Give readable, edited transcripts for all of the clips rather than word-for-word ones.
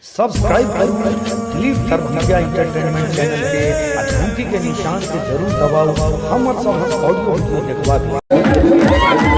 Subscribe करू दिलीप दरभंगिया entertainment channel के आ घंटी के निशान के जरूर दबाउ हमर सभक ऑडियो वीडियो देखबाक लेल।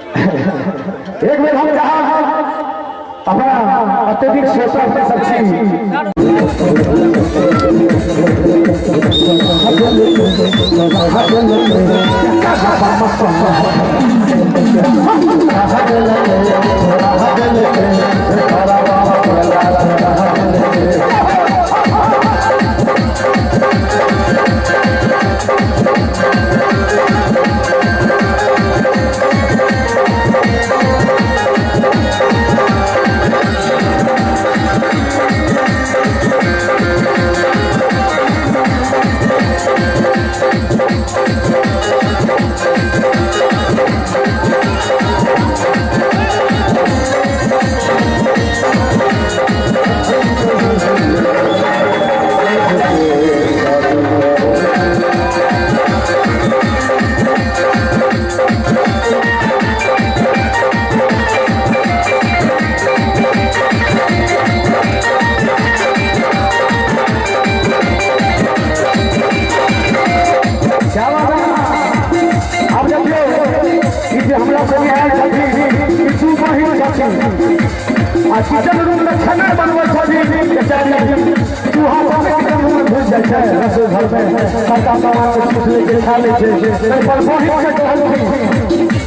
एक बेर हम जहाँ अपना अत्यधिक श्रोता अपने सब खाना बनबै छथिन तऽ चारि चूहा सब के मुँह में घुसि जाइ छै रसोई घर में, सबटा सामान के चूस लै छै, खा लै छै। ताहि पर बहिन के कहलखिन,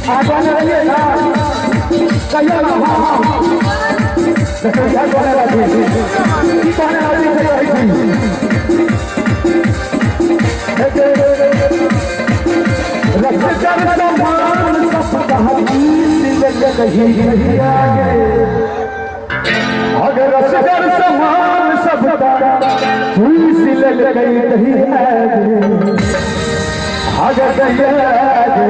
अहाँ कहने रहियै ने, कहियौ ने। हँ हँ, देखियौ, इएह कहने रहथिन। की कहने रहथिन से कहै छी। रसगर समान सबटा कही अगर रसगर समान सबटा चूस लेलकै दहिया गे, अगर दहिया गे,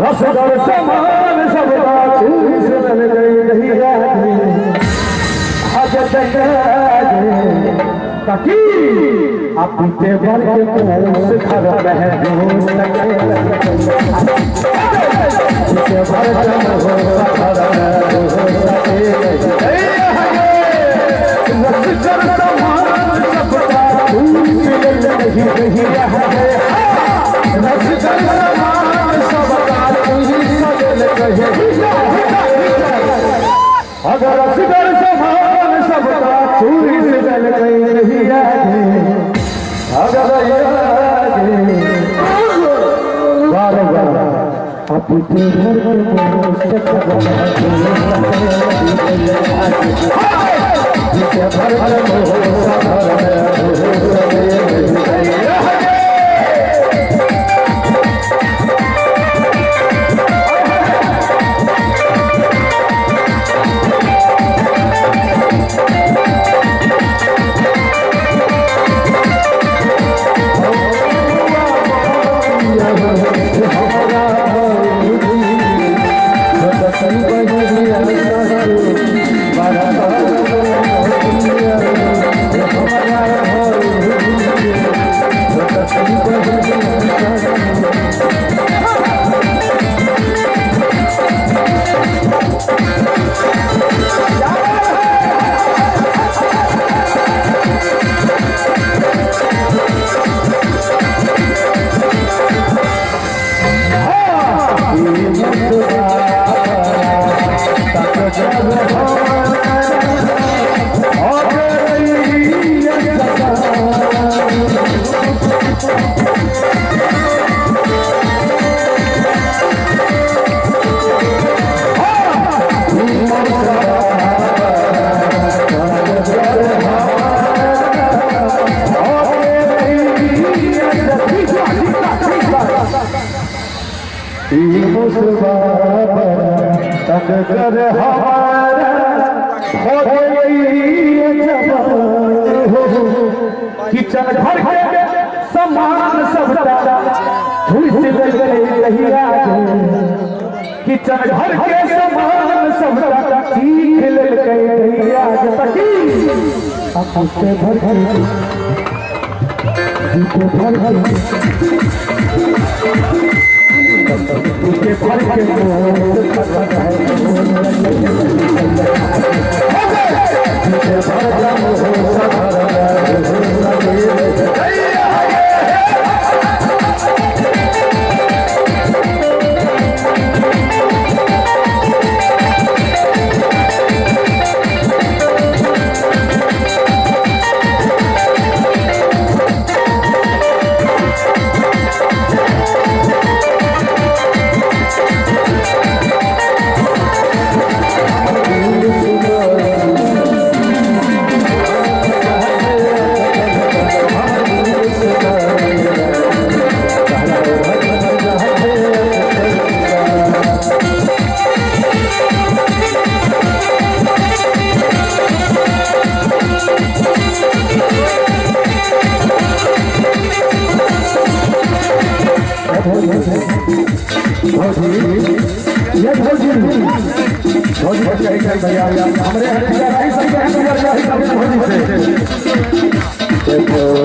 रसगर समान सबटा चूस लेलकै दहिया गे, अगर दहिया गे। ताकि अपने भर के मुंह से घर में हो सके, पीते भर के मुंह से घर में हो सके। रसगर समान सबटा चूस लेलकै दहिया गे, रसगर समान सबटा चूस लेलकै। अगर रसगर समान सबटा चूस लेलकै दहिया गे, अगर गे, बार बार अपने घर के मुंह से भर के मुंह से घर में हो सके। तंग कर हमारा हो गई किचन घर के सामान सबटा ठूस लेलकै दहिया गे, किचन घर के सामान सबटा चीख लेलकै दहिया गे। तकी अपने भर के भर के भर के ये भौजी, भौजी कही कही भैया हमरे हटिया रही सब हटिया रही भौजी से। भौजी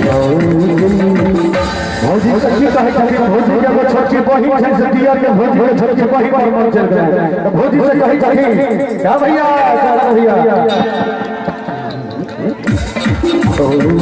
भौजी भौजी सखी कहे छथिन, भौजी के एगो छोटकी बहिन छै से दियर के भौजी के छोटकी बहिन पर मन चलि गेलै, तऽ भौजी से कहै छथिन, क्या भैया, क्या भैया, भौजी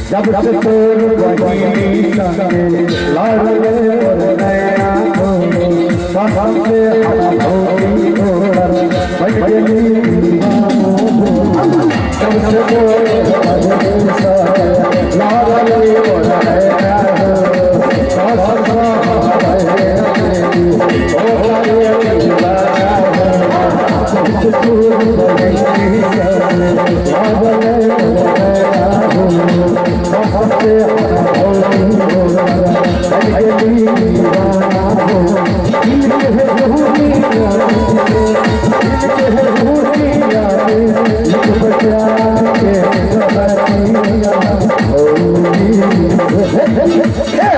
जब से तोर बहिनी संगे लड़ले और नैना हो, कसम से हम भौजी तोहर बन गेली दीवानो हो। जब से तोर बहिनी संगे लड़ले और नैना हो, कसम से हम बहिनी तोहर दीवाना हो। जब से तोर बहिनी संगे लड़ले और नैना हो, कसम से हम भौजी तोहर बन गेली दीवाना हो। दिल के है रूही दिल के है रूही प्यार के बतिया भौजी भौजी भौजी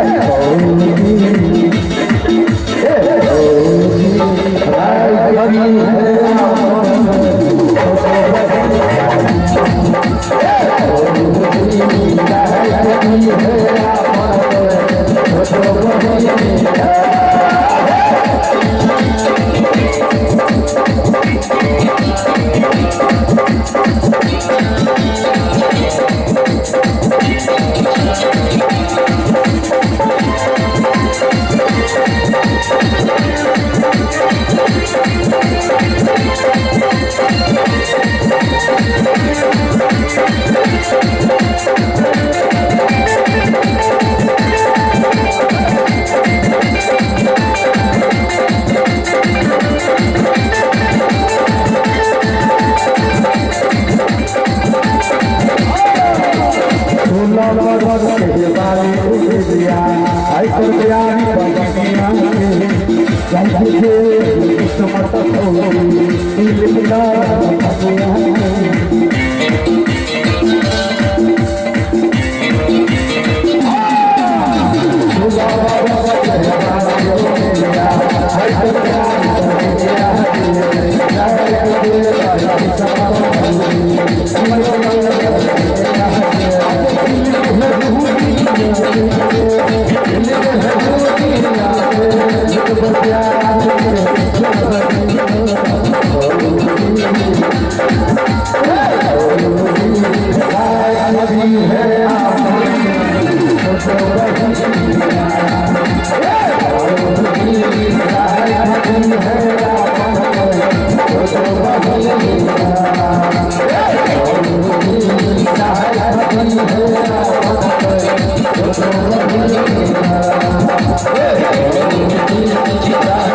राय है। है।